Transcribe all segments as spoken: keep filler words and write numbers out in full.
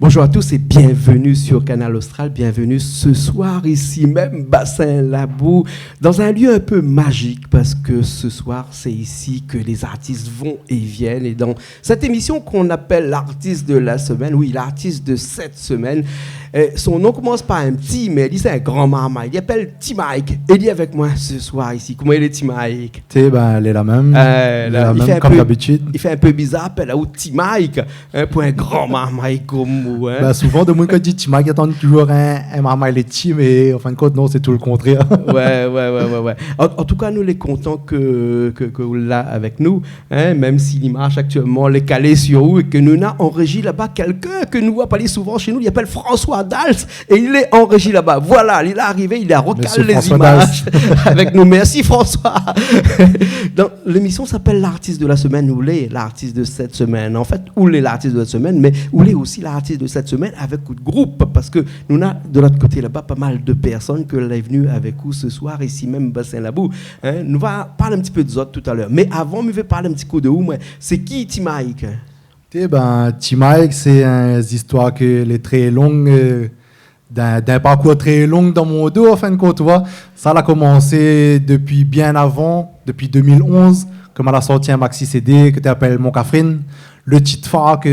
Bonjour à tous et bienvenue sur Kanal Austral. Bienvenue ce soir ici même, Bassin Labou, dans un lieu un peu magique parce que ce soir, c'est ici que les artistes vont et viennent. Et dans cette émission qu'on appelle l'artiste de la semaine, oui, l'artiste de cette semaine, euh, son nom commence par un T, mé li sé in gran marmay. Li apèl T-Mike. É li lé avèk moin ce soir ici. Koman i lé, T-Mike ? Té, bin, lé la mèm. Euh, Lé la, la mèm, konm dabitid. I fé in pé bizar apèl aou T-Mike, hein, pou in gran marmay konm ou, hein. Bin, souvan, demoun kan i di T-Mike, i atann touzour in, in marmay léti, mé an fin de kont, non, sé tout le kontrèr. Ouais, ouais, ouais, ouais, ouais. An, an tou ka, nou lé kontan ke, ke, ke ou lé la avèk nou, hein, mèm si limaz aktièlman lé kalé sur ou é ke nou na an réji laba kèlkin ke nou voi pa li souvan shé nou, li apèl François Dals, é li lé an réji laba. Voilà, li la arivé, li la rokal lé zimaz avèk nou. Mèsi, François. Donk, lémisyon i apèl L'artiste de la semaine, ou lé l'artiste de cette semaine. An fèt, ou lé l'artiste de cette semaine, mé ou lé osi l'artiste de cette semaine avèk out group, parske nou na de lot koté laba pa mal de pèrsone ke lé vni avèk ou ce soir, isi mèm, Bassin Labou. Hein, nou va parl in ti pé de zot talèr. Mé avan, mi vé parl in ti kou de ou, moin. Sé ki T-Mike ? Té, bin, T-Mike, sé in zistoir ke lé trè long, euh, d'in, d'in parkour trè long dan mon do, an fin de kont, ou voi. Sa la komansé dopi bien avan, dopi deux mille onze, ke ma la sorti in maxi C D ke té apèl Mon Kafrine. Le tit far ke,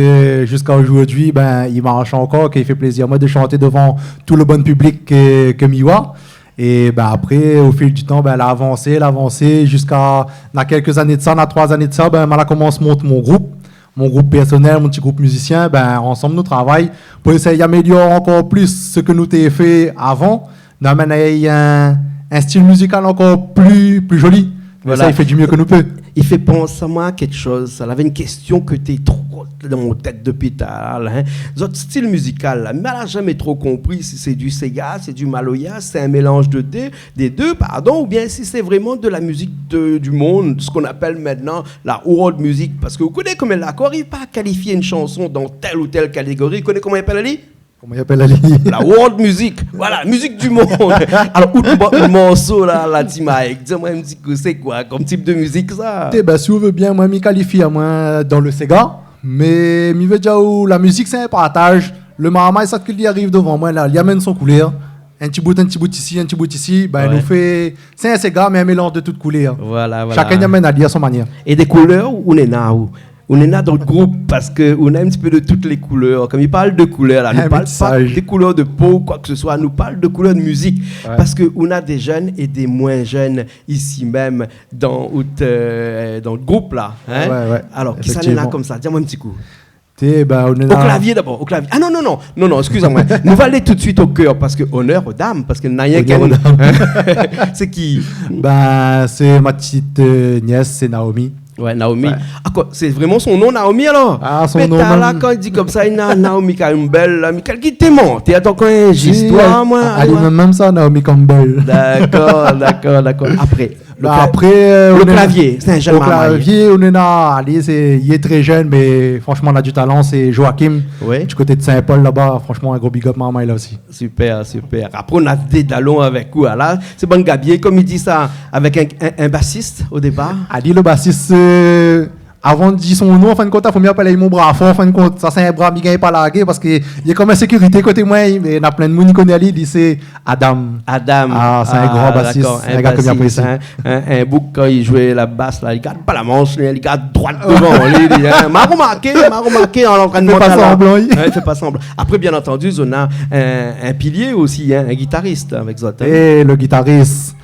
ziska zordi, bin, i marsh ankor, ke i fé plézir amoin de shanté dovan tout le bann piblik ke, ke mi voi. É bin, apré, o fil di tan, bin, la avansé, la avansé, ziska, na kèlk zané de sa, na troi zané de sa, bin, ma la komans mont mon group, mon group pèrsonèl, mon ti group mizisien, bin, ansanm nou travay pou éséy amélior ankor plis sak nou té fé avan, nou amenn in, in stil mizikal ankor pli, pli zoli. Mé voilà, sa, i fé di myé ke nou pé. I fé pans amoin a kèk shoz, sa. Lavé in késtion ke té trot dan mon tèt dopi talèr la, hein. Zot stil mizikal la, ma la zamé tro konpri si sé du séga, sé du maloya, sé in mélanz de dé, dé dé, pardon, oubien si sé vréman de la mizik de, du monn, sak i apèl mintnan la world music. Parske ou koné koman la, kan i ariv pa kalifié in shanson dan tèl ou tèl katégori, ou koné koman i apèl ali ? Koman i apèl ali ? La world music. Voilà, mizik du monn. Alor, out mo-, morso la, la, T-Mike, di amoin in ti kou, sé koi konm tip de mizik sa ? Té, bin, si ou vé bien, moin, mi kalifi amoin dan le séga, mé mi vé dir aou, la mizik, sé in partaz. Le marmay, sak li ariv dovan moin la, li amenn son koulèr. In ti bout, in ti bout isi, in ti bout isi, bin, nou fé, sé in séga, mé in mélanz de tout koulèr. Voilà, voilà. Shakinn i amenn ali a son manièr. É dé koulèr, ou néna, ou, ou néna dan le group, parske ou néna in ti pé de tout lé koulèr. Kom i parl de koulèr la, nou parl pa de koulèr de po ou koi ke se soi, nou parl de koulèr de mizik. Ouais. Parske ou néna dé jenn é dé moin jenn isi mèm dan out, euh, dan le group la, hein. Ouais, ouais. Alor, kisa néna konmsa ? Di amoin in ti kou. Té, ba, ou néna... O klavié dabor, o klavié. Ah non, non, non, non, non, eskiz amoin. Nou va alé tout de suit o kèr, parske onèr o dam, parske na rienk... Onèr o dam. Sé ki ? Ba, sé ma ti, euh, nièce, sé Naomi. Ouais, Naomi. Ouais. Ah, koi, sé vréman son non, Naomi, alor ? Ah, son non mèm. Pétala, kan i di konmsa, i na Naomi Campbell la, mé kèl ki té mant ? Té, atann, kan zistoir, moin, ali mèm, mèm sa, Naomi Campbell. Dakor, dakor, dakor. Apré, le kla-, le klavié, sé in jenn marmay. Ba, apré, euh, o klavié, o klavié, ou néna, ali, sé, li lé trè jenn, mé fransman, li na du talan, sé Joachim, du koté de Saint-Paul, laba, fransman, in gro big up, marmay, la osi. Super, super. Apré, ou néna dé dalon avèk ou, ala. Sé bann gabié, kom i di sa, avèk in, in, in basis o dépar. Ali, le basis, euh, avan di son non, an fin de kont, fo mi apèl ali mon bra for, an fin de kont. Sa, sé in bra mi gingn pa largé parske li lé konm in sékirité koté moin, mé na plin de moun i koné ali, li sé Adam. Adam. Ah, sé in gran basis, in gars ke mi aprési. Dakor, in basis, hein. In, in boug, kan i zoué la bas la, li gard pa la mansh, li, li gard droit dovan li, li, hein. Ma romarké, ma romarké an antrènman la. Li fé pa sanblan, li. Ouais, li fé pa sanblan. Apré, bien antandi, zot néna in, in pilié osi, hein, in gitaris avèk zot, hein. É le gitaris,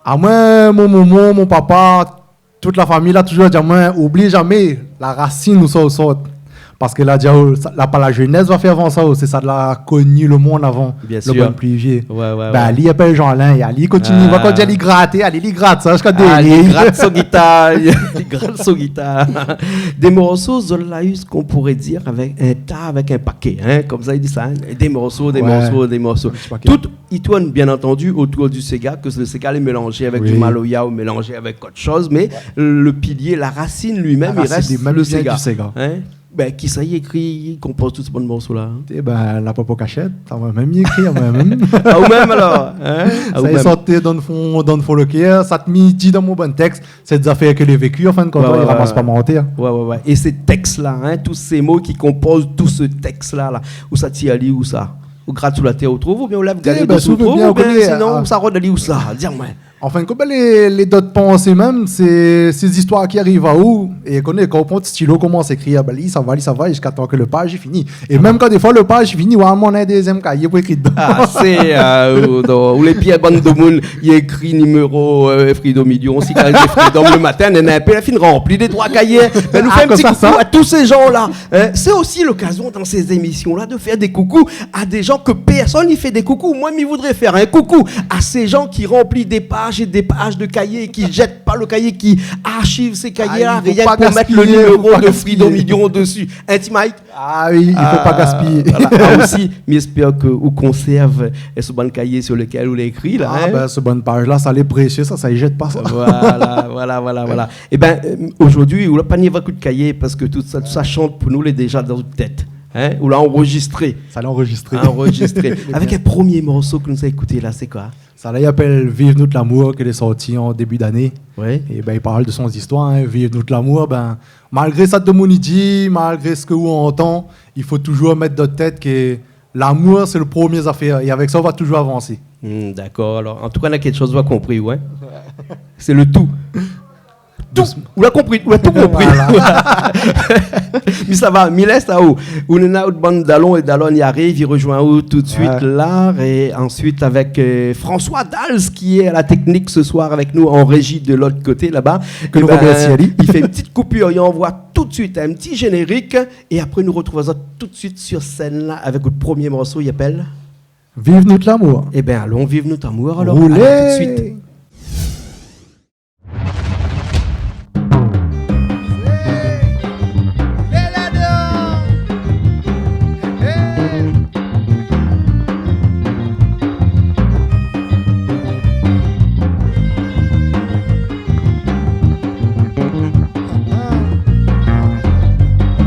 amoin, mon momon, mon papa, tout la fami la touzour di amoin, oubli zamé la rasine ousa ou sort. Parske la, diaou, sa, la pa la zénès va fé avan sa, ou, sé sa la koni lo monn avan, lo bann pli vié. Bien sir. Ouais, ouais, ouais. Bin, li apèl Jean-Alain, é ali kontinié, va kontinié, li grat, ali li grat sa ziska dernié. Ah, li grat son gitar, li grat son gitar. Dé morso, zot la u, sak i pouré dir, avèk in ta, avèk in paké, hein, konmsa i di sa, hein. Dé morso, dé morso, dé morso. Ouais. In ti paké. Tout i tourn, bien antandu, otour du séga, ke lo séga lé mélanzé avèk du maloya ou mélanzé avèk ot shoz, mé lo pilié, la rasine li mèm, i rès lo séga. La rasine li mèm i vien du séga. Hein ? Bin, kisa i ékri, i konpoz tout bann morso la, hein ? É bin, la pa pou kashèt, sa moin mèm i ékri, moin mèm. Ah, ou mèm alor, hein ? Ah, ou mèm. Sa i sort dan lo fon, dan lo fon lo kèr, sa té mi di dan mon bann tèks, sé dé zafèr ke lé véki, an fin de kont, i ramas pa mantèr. Ouais, ouais, ouais. É sé tèks la, hein, tout sé mo ki konpoz tout se tèks la, la, ousa ti ali, ousa ? Ou grat sou la tèr, ou trouv, oubien ou lèv, gard dosou, ou trouv, oubien sinon, ousa rod ali, ousa ? Di amoin. An fin de kont, bin, lé, lé dot pansé mèm, sé, sé zistoir ki ariv aou, é koné, kan ou pran out stilo, ou komans ékri, bin, li sava, li sava, ziska tan ke lo paz i fini. É mèm kan défoi lo paz i fini, ou amèn in dézièm kayé pou ékri dedan. Ah, sé, euh, ou, non, ou lé pièr bann domoun, i ékri niméro, euh, Frido Million, si kan i lé Freedom lo matin, néna in pé, la fine ranpli dé troi kayé. Bin, nou fé in ti koukou a tout sé jan la. Hein, sé osi lokazion dan sé zémision la de fèr dé koukou a dé jan ke pèrsone i fé dé koukou. Moin, mi voudré fèr in koukou a sé jan ki ranpli dé paz é dé paz de kayé, ki zèt pa lo kayé, ki archiv sé kayé la, rien ke pou mèt lo niméro de Freedom Million desi. Hein, ti Mike ? Ah oui, i fo pa gaspiyé. Ah, voilà. Ah, osi, mi èspèr ke ou konsèrv, euh, se bann kayé sur lesquels ou la ékri la, hein ? Ah, bin, se bann paz la, sa lé présié, sa, sa i zèt pa, sa. Voilà, voilà, voilà, voilà. É bin, euh, zordi, ou la pa ni va kout kayé, parske tout sa, tout sa shant pou nou, lé déza dan out tèt. Hein ? Ou la anrozistré. Sa lé anrozistré. Anrozistré. Avèk in promié morso ke nou sa ékouté la, sé koi ? Sa la, i apèl Viv nout lamour, ke lé sorti an débi d'ané. Ouais. É bin, i parl de son zistoir, hein, Viv nout lamour. Bin, malgré sak demoun i di, malgré sak ou antan, i fo touzour mèt dan out tèt ke lamour, sé lo promié zafèr. É avèk sa, ou va touzour avansé. Hmm, dakor. Alor, an tou ka, na kékshoz ou la konpri, ouais. Sé lo tou. Tout, ou la konpri, ou la tout konpri. Voilà. Mi sava, mi lès aou. Ou néna out bann dalon é dalone i ariv, i rozoinn aou tout de suit la. É ansuit avèk, euh, François Dals ki lé a la teknik se soir avèk nou an rézi de lot koté laba. Ke nou remèrsi ali. É bin, i fé in ti koupir, i anvoi tout de suit in ti zénérik é apré nou rotrouv azot tout de suit sur sèn la avèk out promié morso, i apèl Viv nout lamour. É bin, alon viv nout lamour alor. Roulé. Alé, tout de suit.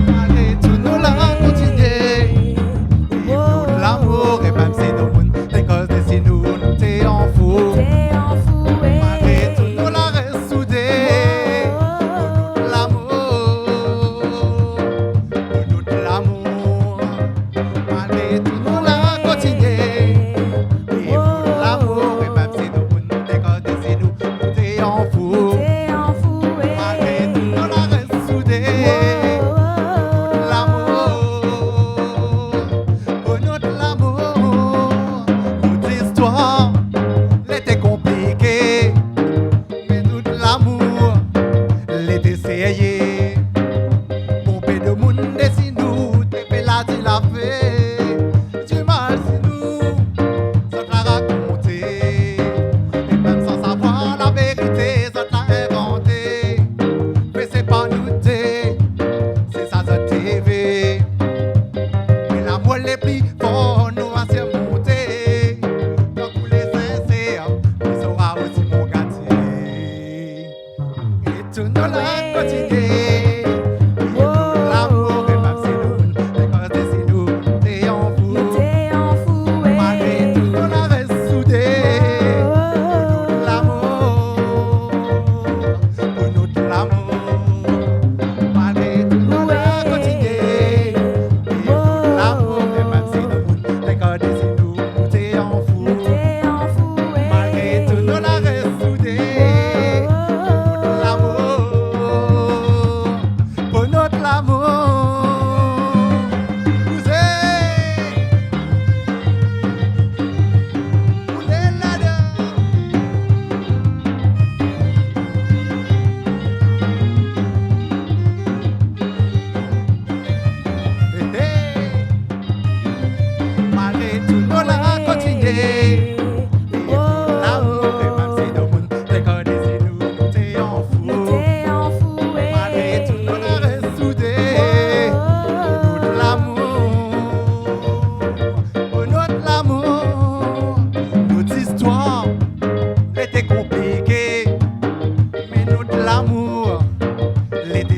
Malgré tout, nou la kontinié. Viv nout lamour, é mèm si domoun té koz dési nou, nou té anfou. Malgré tout, nou la rès soudé. Pou nout lamour, pou nout lamour. Malgré tout, nou la kontinié. É pou lamour, é mèm si domoun té koz dési nou, nou té anfou. Malgré tout, nou la rès soudé. Pou lamour, pou nout lamour. Nout zistoir lété konpliké, mé nout lamour lété sérié. Bonpé domoun dési nou té fé la di la fé di mal si nou, zot la rakonté. É mèm san savoir la vérité, zot la invanté. Mé sé pa nou té, sé sa zot té vé. Mé lamour lé pli for, nou va sirmonté. Tankou lé sinsèr, nou sora osi mon gatié. É tout nou la kontinié. Pou lamour, é mèm si nou té koz dési nou, nou té anfou. Malgré tout, nou la rès soudé. Pou nout lamour, pou nout lamour.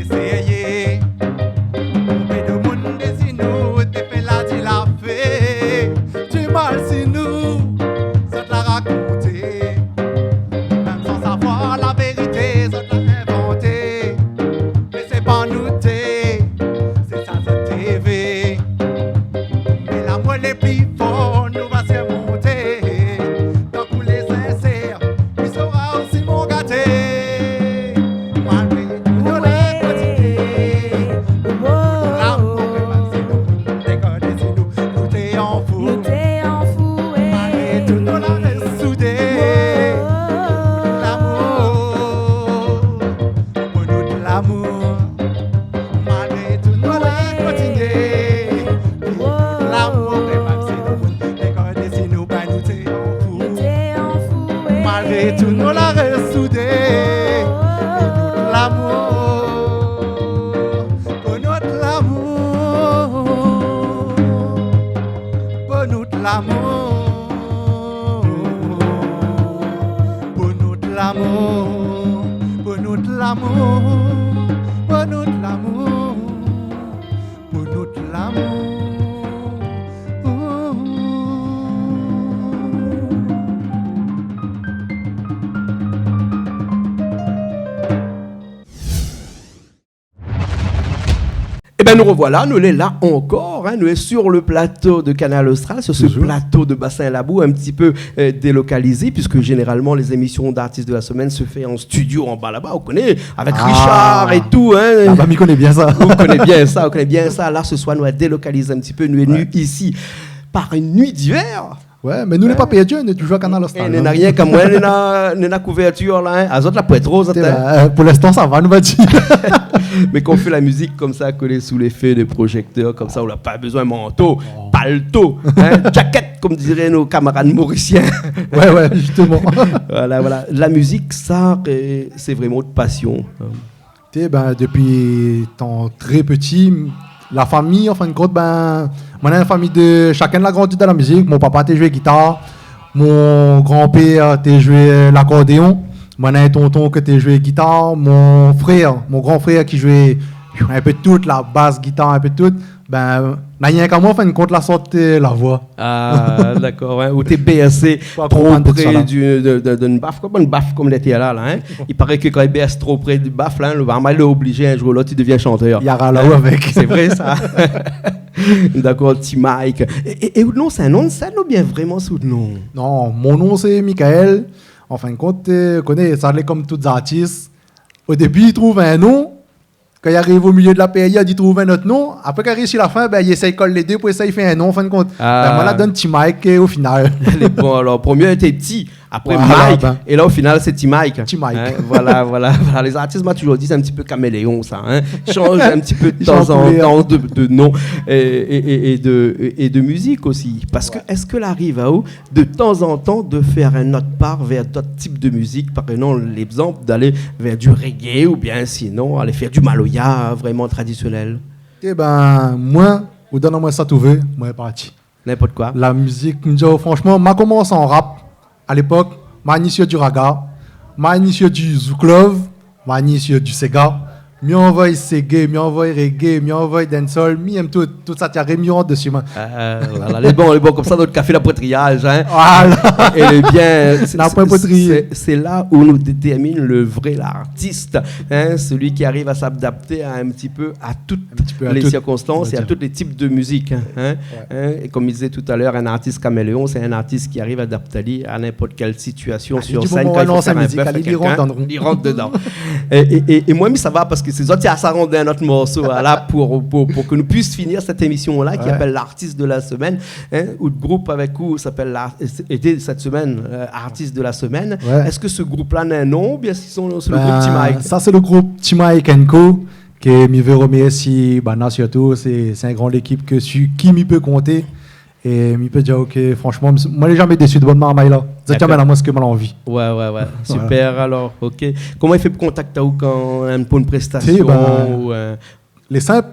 Éséyé. Konbien de moun dési nou té fé la di la fé, di mal si nou, zot la rakonté. Mèm san savoir la vérité, zot la invanté. Mé sé pa nou té, sé sa zot té vé. Mé lamour lé pli for, nou va sirmonté. Tankou lé sinsèr, li sora osi mon gaté. Malgré tout nou la kontinyé. Lamour, mèm si nou té kone si nou, nou té an fou. Nou té an fou, é. Malgré tout nou la rès soudé. Lamour, pou nou lamour. Malgré tout nou la kontinyé. Lamour, é mèm si nou té kone si nou, bin nou té an fou. Nou té an fou, é. Malgré tout nou la rès soudé. Pou nou lamour. Pou nou lamour. Pou nou lamour. Pou nou lamour. Pou nou lamour. Pou nou lamour. Pou nou lamour. Ében, nou rovoila, nou lé la ankor, in, nou lé sur le plato de Kanal Austral, sur se plato de Bassin Labou, in ti pé, eu, délokalizé, puiske zénéralman lé zémision d'artistes de la semaine se fé an studio anba laba, ou koné, avèk Richard é tou, in. Laba, mi koné bien sa. Ou koné bien sa, ou koné bien sa. La, se soir, nou la délokalizé in ti pé, nou lé vni isi par une nuit d'hiver. Ouais, mé nou lé pa pèrdi, nou lé toujour a Kanal Austral, in. É, néna rienk amoin, néna, néna kouvèrtir la, in. Azot la poin tro, zot, in. Pou linstan, sa va, nou va di. Mé kan ou fé la mizik konmsa, kolé sou léfé de projèktèr konmsa, ou la pa bezoin manto, palto, in, jacket, konm diré nout kamarad morisien. Ouais, ouais, justeman. Voilà, voilà. La mizik, sa, eu, sé vréman out pasion, in. Té, bin, dopi tan tré pti, la fami, an fin de kont, bin, moin néna in fami de, shakinn la grandi dan la mizik. Mon papa té zoué gitar, mon granpèr té zoué lakordéon, moin néna in tonton ke té zoué gitar, mon frèr, mon gran frèr ki zoué in pé tout, la bas, gitar, in pé tout. Bin, na rienk amoin, an fin de kont, la sort, eu, la voi. Ah, dakor, ouais. Ou té bèrsé tro pré d'in, de, de, d'in baf, koi, bann baf konm lété la, la, in. I paré ke kan i bèrs tro pré di baf, la, in, lo marmay lé oblizé, in zour ou lot, i devien shantèr. I arala ou avèk. Sé vré, sa. Dakor, Ti Mike. É, é, é out non, sé in non de sèn oubien vréman sé out non ? Non, mon non, sé Michael. An fin de kont, eu, koné, sa lé konm tout zartis. O débi, i trouv in non. Kan i ariv o milié de la périod, i trouv in not non. Apré, kan i ariv si la fin, bin, i éséy kol lé dé pou éséy fé in non, an fin de kont. Ah. Bin, moin la donn Ti Mike, eu, o final. Lé bon, alor, promié té Ti, apré Mike, é la, o final, sé Ti Mike. Ti Mike. In, voilà, voilà, voilà. Lé zartis, moin la toujour di, sé in ti pé kaméléon, sa, in. Shanj in ti pé de tan an tan de, de non é, é, é, é de, é, é de mizik osi. Parske èske la ariv aou de tan an tan de fé in not par vèr dot tip de mizik, par égzanp, légzanp d'alé vèr du reggae oubien sinon alé fé du maloya vréman tradisionèl ? Ébin, moin, ou donn amoin sak ou vé, moin lé parti. Ninport koi. La mizik, mi di aou fransman, ma komans an rap. A lépok, ma ni sur du raga, ma ni sur du zouk love, ma ni sur du séga. Mi anvoy séga, mi anvoy reggae, mi anvoy dancehall, mi èm tout, tout sa ti ariv, mi rant desi, moin. Ah, voilà, lé bon, lé bon, konmsa, nout kafé la poin triaz, in. Voilà. É lé bien, sé, na poin poin trié. Sé, sé la ou nou détèrmine le vré artis, in, celui qui arrive à s'adapter à un petit peu à toutes les circonstances et à tous les types de musique, in, in. Ouais. In, é konm mi dizé talèr, in artis kaméléon, sé in artis ki ariv adapt ali a ninport kèl sitiasion sur sèn, kan i fo fé in bèf a kèlkin, li rant dedan. Li rant dedan. É, é, é, é moin, mi sava parske sé zot i sa rant dann not morso, la, pou, pou, pou ke nou puis finir sèt émision-la, ki apèl L'artiste de la semaine, in, out group avèk ou i apèl la, été sèt semèn, eu, Artiste de la semaine. Ouais. Èske se group-la na in non, oubien sé son, sé le group Ti Mike ? Bin, sa, sé le group Ti Mike and Co, ke mi vé romèrsié, banna sirtou, sé, sé in gran lékip ke, su ki mi pé konté. É mi pé dir aou ke, fransman, moin lé zamé désu de bann marmay la. Dakor. Zot i amenn amoin sak moin la anvi. Ouais, ouais, ouais. Voilà. Super, alor, OK. Koman i fé pou kontakt aou kan, eu, pou in prestasion ou, eu ? Lé sinp,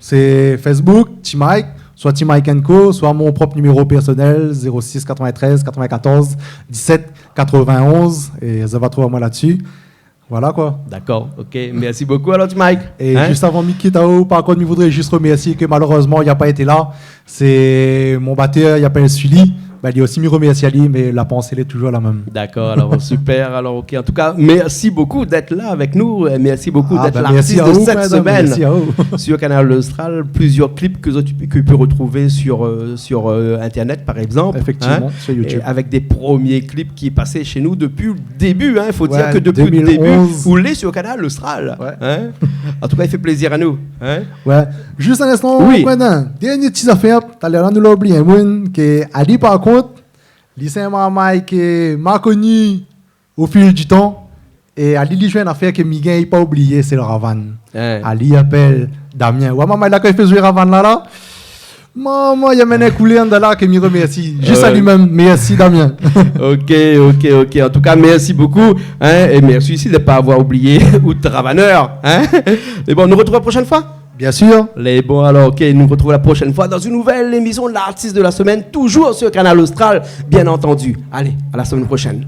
sé Facebook, Ti Mike, soi Ti Mike and Co, soi mon prop niméro pèrsonèl, zéro six quatre-vingt-treize quatre-vingt-quatorze dix-sept quatre-vingt-onze, é zot va trouv amoin la dsi. Voilà, koi. Dakor, OK. Mèrsi bokou, alor, ti Mike. É zis avan mi kit aou, par kont, mi voudré zis remèrsié, ke malérezman, li la pa été la. Sé mon batèr, li apèl Sully. Bin, li osi, mi remèrsi ali, mé la pansé, lé toujour la mèm. Dakor, alor, super. Alor, OK. An tou ka, mèrsi bokou d'èt la avèk nou. É mèrsi bokou d'èt lartis de sèt semèn sur Kanal Austral. Ah, bin, mèrsi aou. Plizièr klip ke zot i pé, ke i pé retrouvé sur, euh, sur, euh, Internet, par égzanp, sur YouTube. Éfèktivman, é avèk dé promié klip ki pasé shé nou dopi le début, hein. I fo dir ke dopi le début, dé mil onz, ou lé sur Kanal Austral, hein. An tou ka, i fé plézir anou, hein. Zis in instan, Quentin. Dernié ti zafèr. Talèr la, nou la oublié in moun ke ali, par kont, li sé in marmay ke ma koni o fil di tan. É ali, li zoué in afèr ke mi gingn pa oublié, sé le ravann. Ali apèl Damien. Wa, marmay la, kan i fé zoué ravann la, la, marmay, li amenn in koulèr andan la ke mi remèrsi. Zis ali mèm. Mèrsi, Damien. OK, OK, OK. An tou ka, mèrsi bokou, hein, é mèrsi osi de pa avoir oublié out ravanèr, hein. É bon, nou retrouv la proshèn foi. Bien sûr. Lé bon, alor, OK, nou retrouv la proshèn foi dan in nouvèl émisyon L'artiste de la semaine, toujour sur Kanal Austral, bien antandi. Alé, à la semaine prochaine.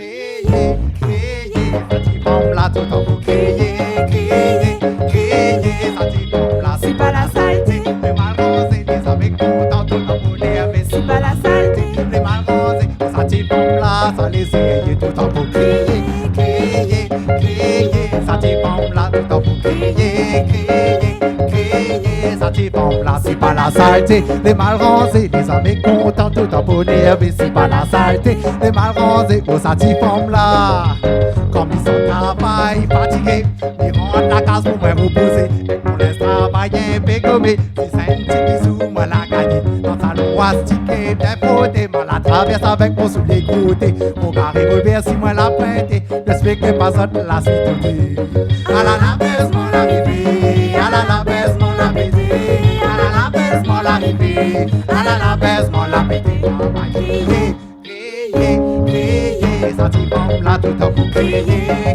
Kréyé, kréyé, sa ti fanm la toultan pou kréyé, kréyé, kréyé, sa ti fanm la, sé pa la salté. Lé mal ranzé, lé zam lé kontan, toultan pou nèrvé, sé pa la salté. Lé mal ranzé, sa ti fanm la, sa lé zéyé, toultan pou kréyé, kréyé, kréyé, sa ti fanm la, toultan pou kréyé, kréyé, kréyé, sa ti fanm la, sé pa la salté. Lé mal ranzé, lé zam lé kontan, toultan pou nèrvé, sé pa la salté. Lé mal ranzé, o sa ti fanm la. Kom li sort travay fatigé, li rant la kaz pou bien repouzé. Pou lès travay in pé gomé, si sé in ti bizou moin la gingné. Dan salon, astik é bien froté, moin la travèrs avèk mon soulié krouté. Mon gari revolvèr si moin la pointé, èspèk pa zot la suit. Alala bèz, moin la arivé, alala bèz, moin la pété, alala bèz, moin la arivé, alala bèz, moin la pété. Kréyé, kréyé, kréyé, sa ti fanm la toultan pou kréyé,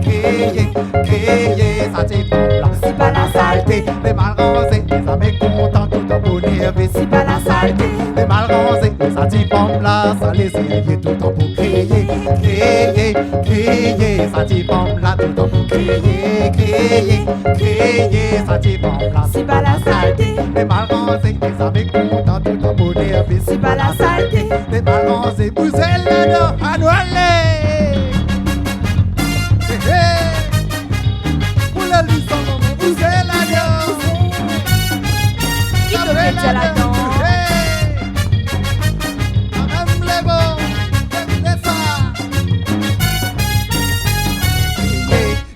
kréyé, kréyé, sa ti fanm la, sé pa la salté. Lé mal ranzé, lé zam lé kontan, toultan pou nèrvé, sé pa la salté. Lé mal ranzé, sa ti fanm la, sa lé zéyé, toultan pou kréyé, kréyé, kréyé, sa ti fanm la, toultan pou kréyé, kréyé, kréyé, sa ti fanm la, sé pa la salté. Lé mal ranzé, lé zam lé kontan, toultan pou nèrvé, sé pa la salté. Lé mal ranzé, bouzé ladan, anou alé. Hé, hé. Pou la lizan, bouzé ladan. Ki to vé dir ladan ? Hé. Madam Lebo, lé sa.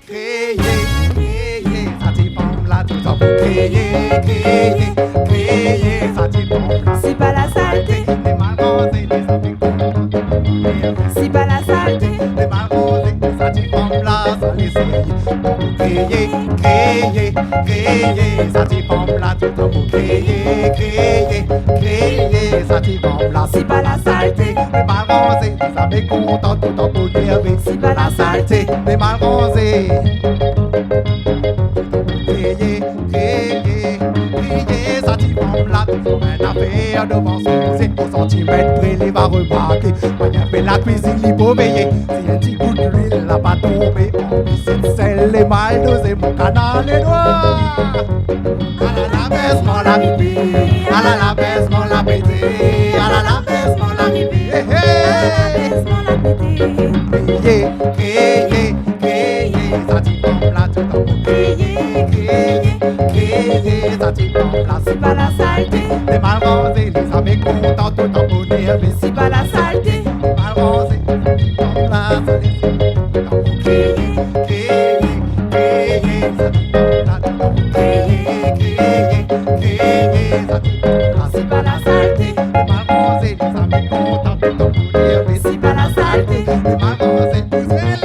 Kréyé, kréyé, sa ti fanm la toultan pou kréyé, kréyé, kréyé, sa ti fanm la, sé pa la salté. Lé mal ranzé, lé zam lé kontan, sé pa la salté. Lé mal ranzé, sa ti fanm la, sa lé zéyé, kréyé, kréyé, kréyé, sa ti fanm la toultan pou kréyé, kréyé, kréyé, sa ti fanm la, sé pa la salté. Lé mal ranzé, lé zam lé kontan, toultan pou nèrvé, sé pa la salté. Lé mal ranzé. Kréyé, kréyé, kréyé, sa ti fanm la, toujour in afèr dovan son zé. Pou santimèt pré, li va remarké. Moin la fé la kuizine, li pou véyé. Si in ti gout luil la pa tonbé, an plis sèl lé mal dozé, mon kanal lé nwar. Alala bèz, moin la arivé, alala bèz, moin la pété, alala bèz, moin la arivé. Hé, hé. Kréyé, kréyé, kréyé, sa ti fanm la toultan pou kréyé, kréyé, kréyé, sa ti fanm la, sé pa la salté. Lé mal ranzé, lé zam lé kontan, toultan pou nèrvé, sé pa la salté. Lé mal ranzé, sa ti fanm la, sa lé zam lé kontan pou kréyé, kréyé, kréyé, sa ti fanm la toultan pou kréyé, kréyé, kréyé, sa ti fanm la, sé pa la salté. Lé mal ranzé, lé zam lé kontan, toultan pou nèrvé, sé pa la salté. Lé mal ranzé, bouzé